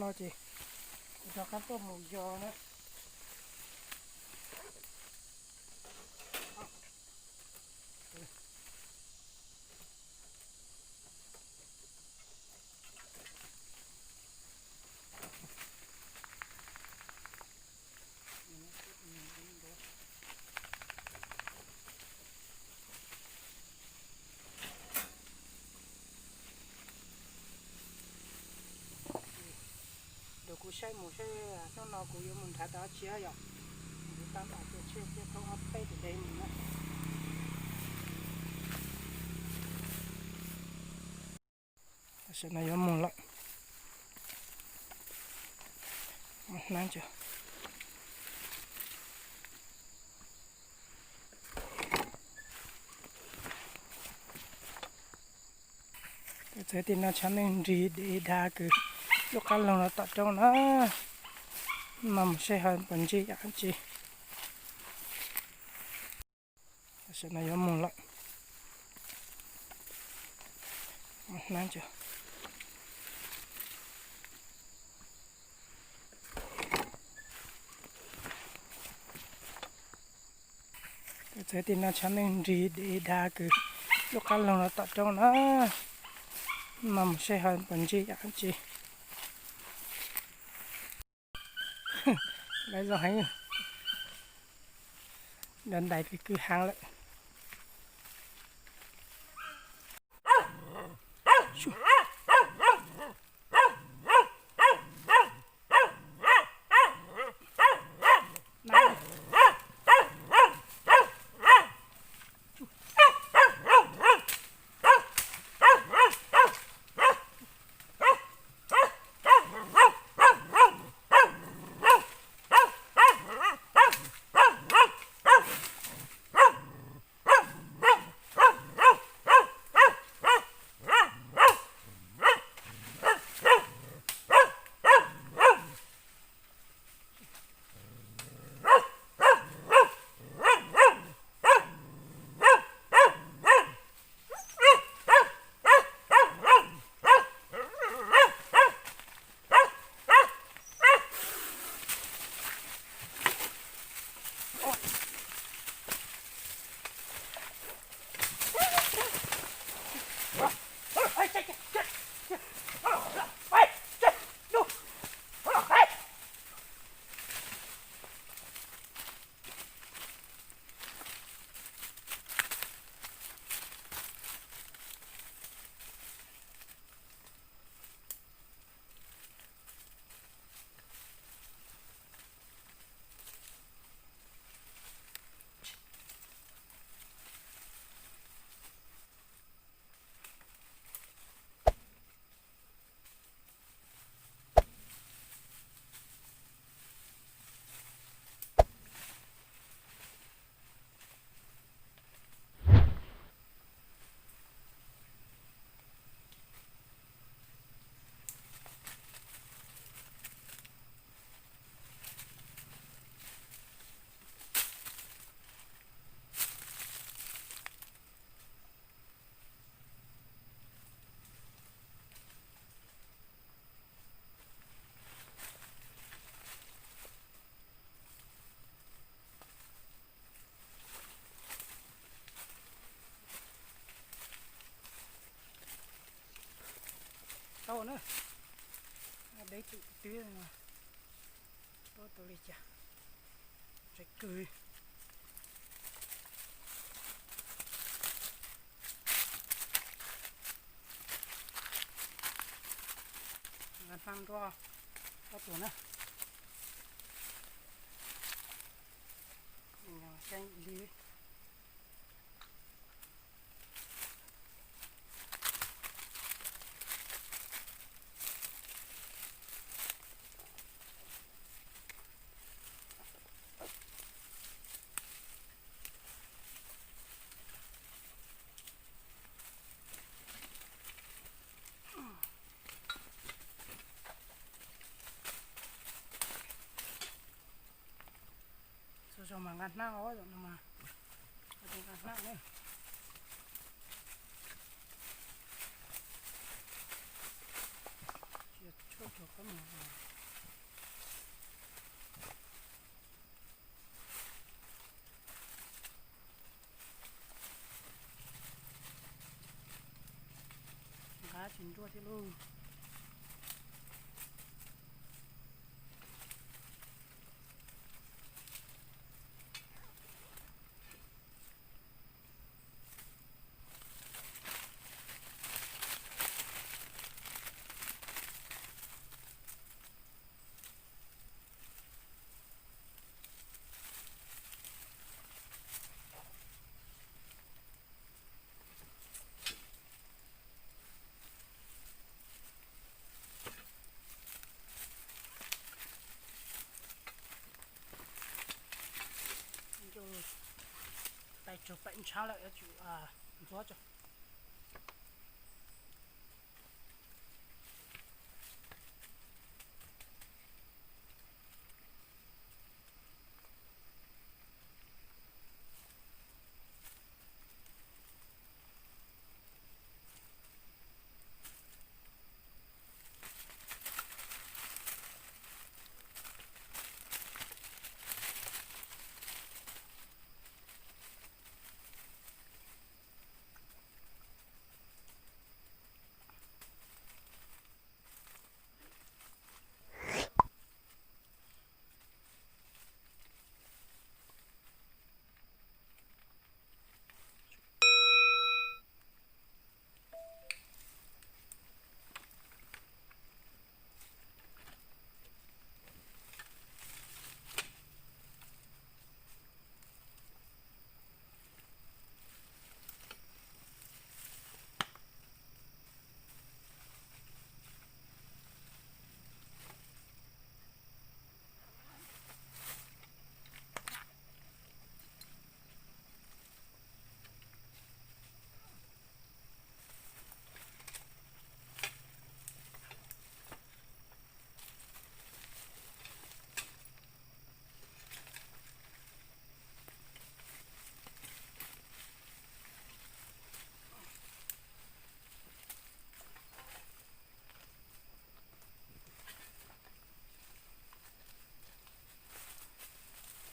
No ces kuv rov qab tuaj mus yos na. Ntawm kuv saib mus saib hnub no kuv yuav mus nrhav tau dab tsi yom. Kuv tab tom tua tshiab thiab thoob ob peb tus dev mus na. Tam sim no yuav mus lawm. Hnab. Txawv tim no tshav ntuj nrig dev dav kws lub qab loog no tom roob na. Mas mus saib ho puas ntsib yam dab tsi. Tam sim no yuav mus lawm. Hnab. Txawv tim no tshav ntuj nrig dev dav kws lub qab loog no tom roob na. Mas mus saib ho puas ntsib yam dab tsi. Lawv zoo heev, nrov ntais kwv kwv heev lawm. Tau na, deb tsum twb, tau li cas, tseem kws. Nqa hnab nroj ob tug na. Xeeb li. Txhua zaug mas nqa hnab os, zaum no mas nqa hnab na. Tsis yog tshuaj Nqa tsis nruag thiab lauj. Pais tsuag pem ntshab lawm, yuav tsum ntxuav tso.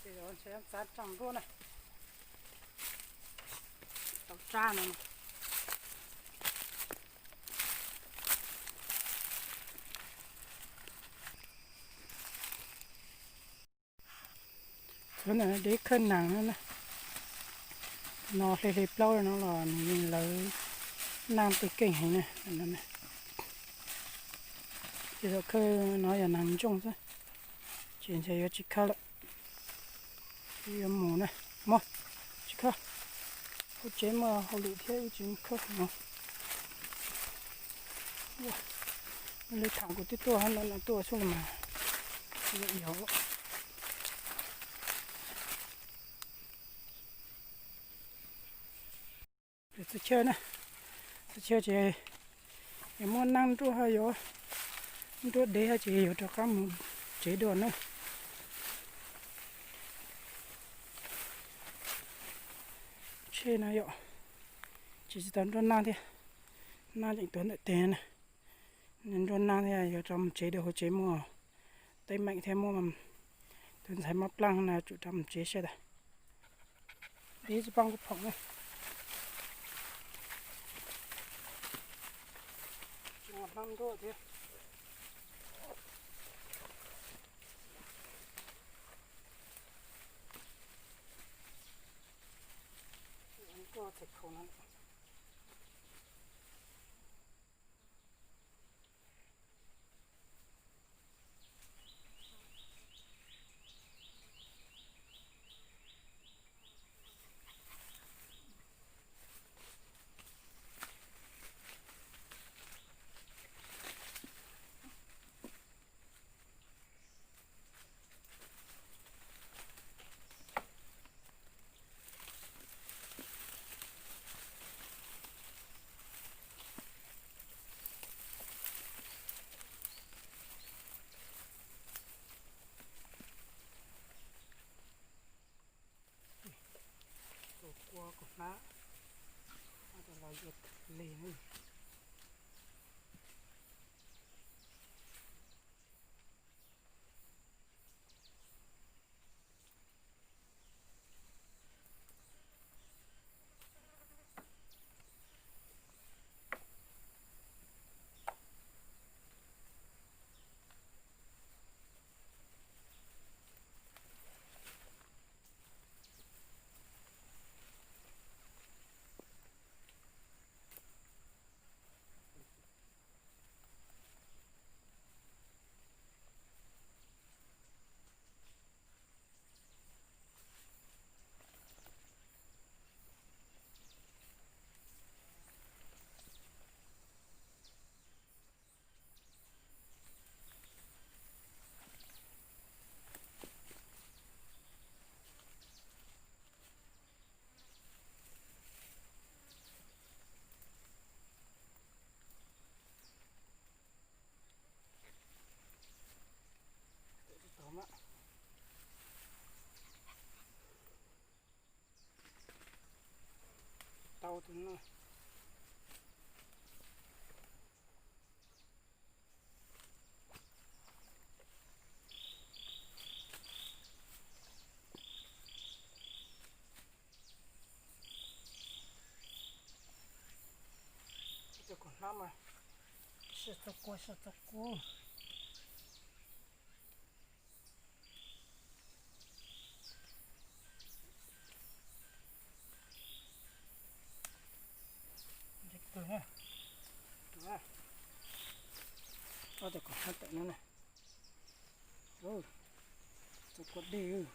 Ces yuav ntshe txav tsaug nruab na, tau tsab no. Khawb ntawm no deb khawb nas no na. No hle hle plaub no los nws yeej lawv naj tw keej heev na. Ces thaum khawb no yog nas ntsooj xwb, ces ntshe yuav tsis khawb lawm. Wb yuav mus na, mus, tsis khawb. Hauv tsev muaj hauj lwm thiab wb tsis khawb no. Li thaum kuv twb tuaj hauv no tuaj xwb los mas. Txhua chaw na, txhua chaw ces yuav muaj naj nruab, yuav nruab dev ces yuav rov qab mus tsev dua na. Tsheb no yom, tsis tsis tau nruab naj thiab, naj tseem tuav ntawm tes na. Nruab naj thiab yuav rov mus tsev dua, hauv tsev muaj teeb meem thiab muaj tus ntxhais mab plaaj no, tsum rov mus tsev saib tas. Deb tsis paub kuv phoom na. Tsis muaj hnab nruab thiab. Tuaj txhais khaus no. Tus kua kuv hnab, los yuav lig ne. Tus no. Tus kuv hnab mas sib txog kua sib txog kua. Ob tug kuv hnab tawm no na. Txog kua dej.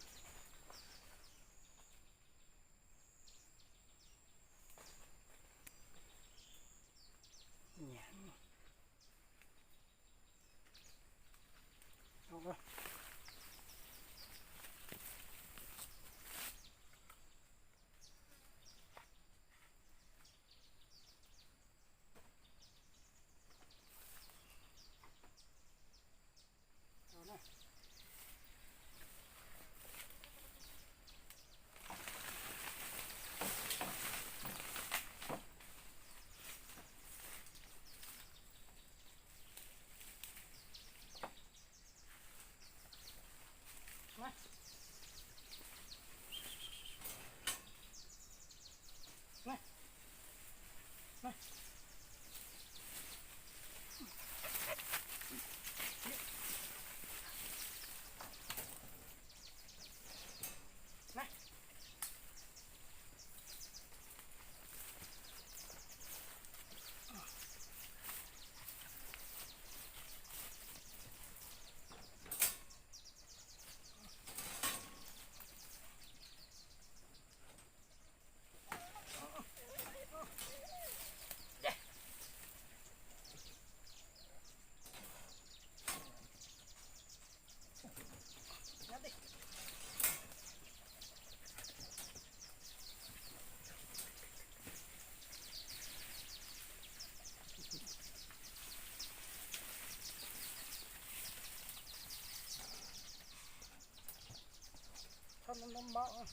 Tau lawm lauj.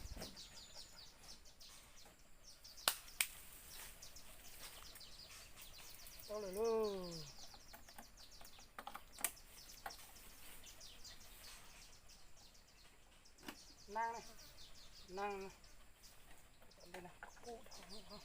Neeg, neeg, kub dhau.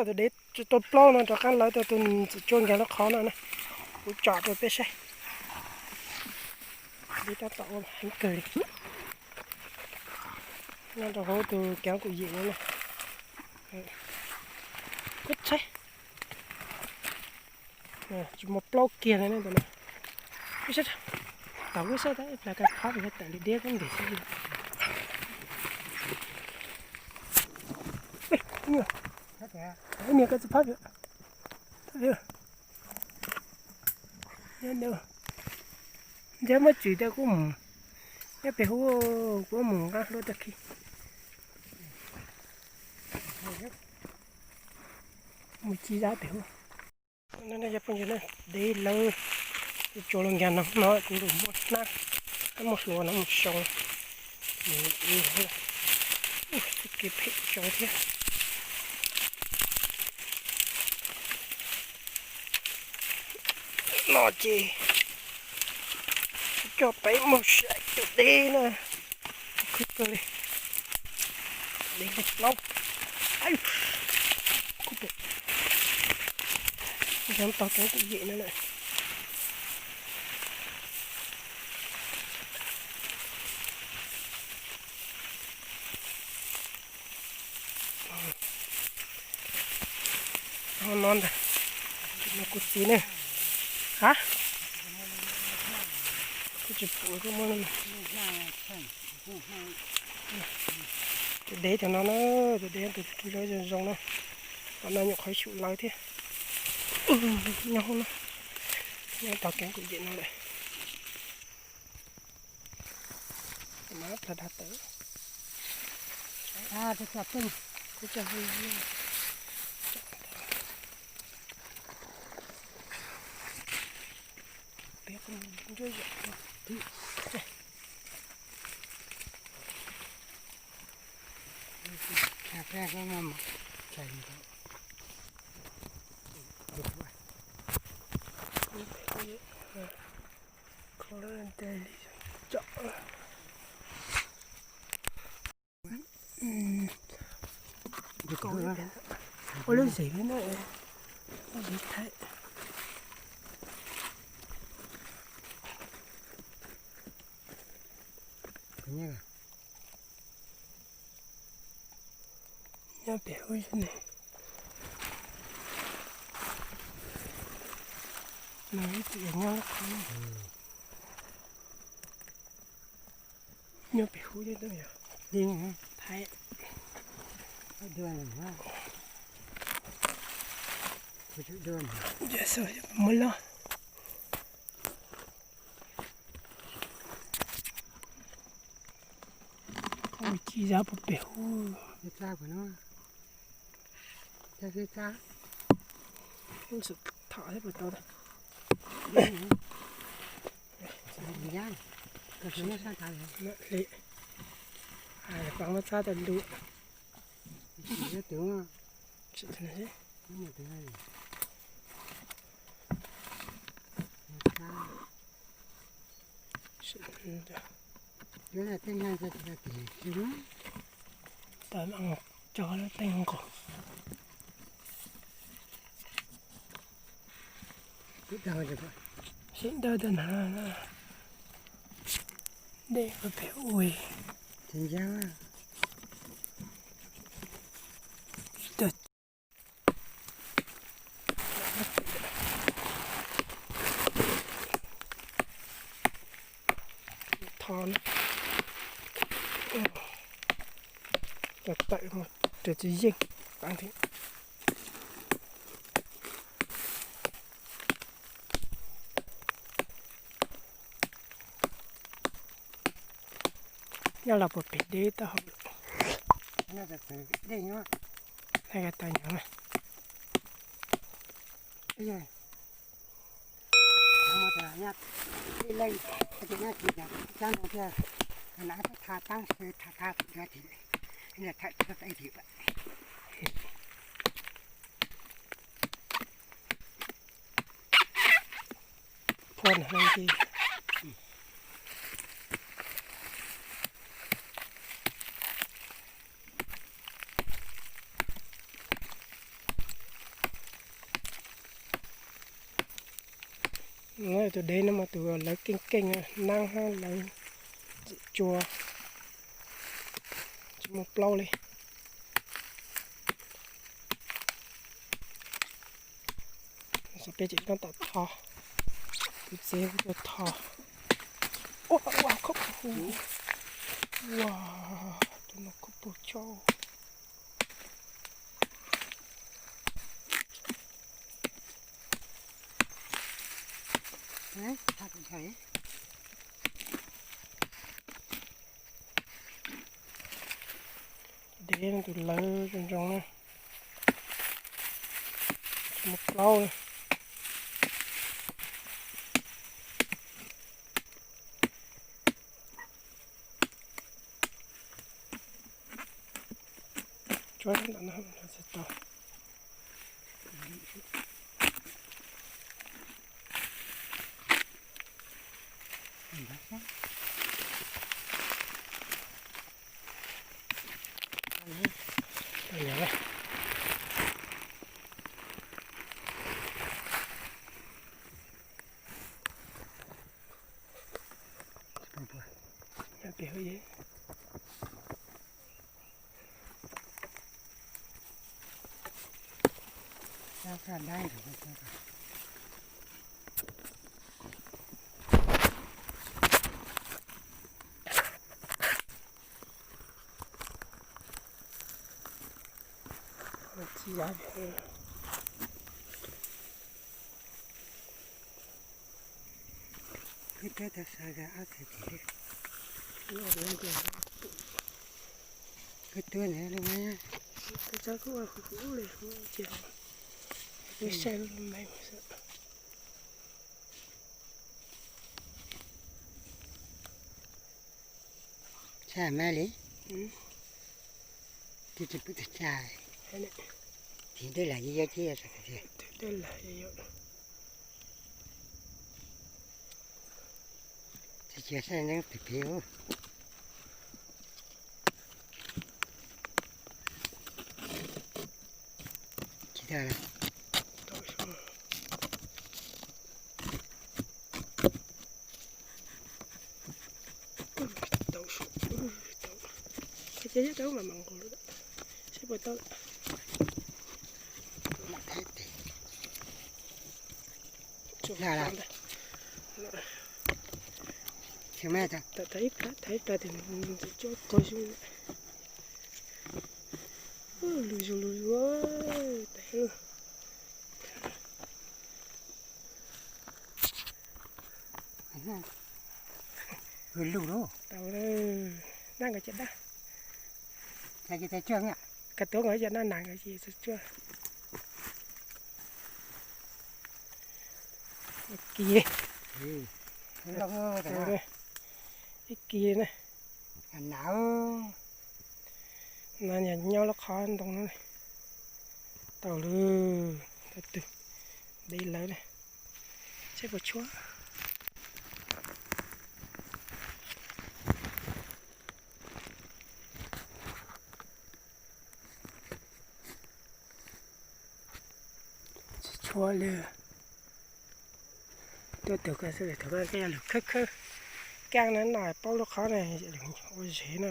Tus dev tau plaub no rov qab lawv tau tus txiv tsua nkag lub qhov no na. Kuv tsom rau peb saib. Dev tab tom ua heev kawg li. Nyob rau hauv tus kev kuv yim no na. Kub txhaib. Tsis muaj plaub kiag li ne tus no. Wb saib, tom wb saib tab ib plag koj phab pem tawm li deb kub ntim xwb. Niag koj tsis phab pem. Ntshe muab tswm tias kuv mus, nyob pem hub, kuv mus nqa hlua tag kis. Mus ci zab pem hub. Yog phooj ywg na, dev lawv tsuas los nkag no no kuv lus muaj hnab, muaj hlua no mus sau. Mus kev phem sau thiab. No ces coj peb mus saib tus deb na. Khwb kawg li. Dev neeg plaub. Yob tog keeb kwm yim no lawm. No ntag, no kuv txiv ne. Ha, kuv tsis pum kuv muab. Tus dev cov no na, tus dev tus zoo zoo na, qhov no nyuam qhuav xyum lawv thiab. Nyob hauv no, nyob tog keeb kwm yim no lawm. Mas plag dag tawv. Ua lub zem li no, lub zem thaij. Nyob pem hub ne. Nws ib txwm nyob lub qhov no. Nyob pem hub thiab yog. Thaij. Muab loj. Ci zab puag pem hub. Tham thiab puas tau. Li, pab muab txhab tau lus. Tawm cog lub teeb nkaus. Sib dawb tag na, dej pem ub. Tho na, tawm mus rau txiv yeej. Nyob los puag pem deb taub hau. Nyob tau nyob na. Phua nws leej twg. Tus dev no mas tus lawv keej keej, nab hab lawv txim tsua, tsis muaj plaub li. Peb tseem nyob tom tho, kuv txiv kuj tuaj tho. Ua, ua, khauj puag, ua, tus no khauj puag chauj. Dev no tus lawv zoo zoo na, tsis muaj plaub na. Tsuav ntawm no tsis tau. Tau nyob na. Koj tuaj ntawd los, koj tuaj ntawd los. Tshaj mas li. Tig tsis pub tag tshaj. Tig dej lam yuav yuav thiab. Tsis cia saib neeb pem pem. Tsis tau. Tau, tau, tau. Thaiv ib plag, thaiv ib plag tias nws tsis cuab koj xwb. Lug zus lug zus. Hwj lug lauj. Tau, nab nkawd cov dab. Koj tuav nkawd cov dab nas nkawd ces txog tsuag. Ib kis, ib kis na. No nyob lub qhov ntoo no. Tau lawm, tau twg, deb lawm na. Seb puas tshuab. Tsis tshuab li. Tuaj tus ko xwb, tus ko yog lug khawb khawb kaab na, no paub lub qhov na, ua zem na.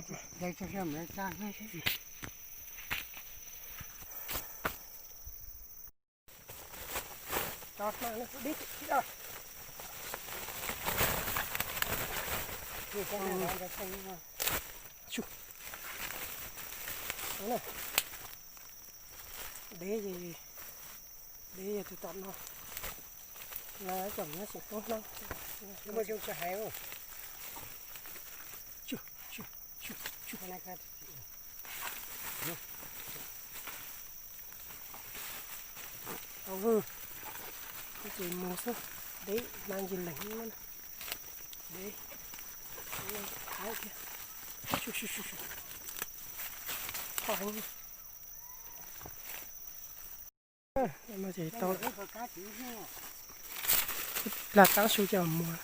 Deb, deb yog tus tom no. Lawv cov nyob tseem tub hnub. Muaj zoo tsis hais. Tau, ces mus xwb, deb hnav ntsis leeg na, deb, thaiv thiab. Thoj heev. No ces tau plag taab su coj mus.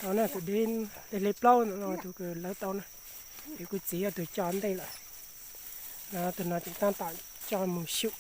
Tau na, tus deb hle plaub no tus kws lawv tau na, es kuv txiv yog tus coj ntej lawm. No tus no ces taab tom coj mus xyum.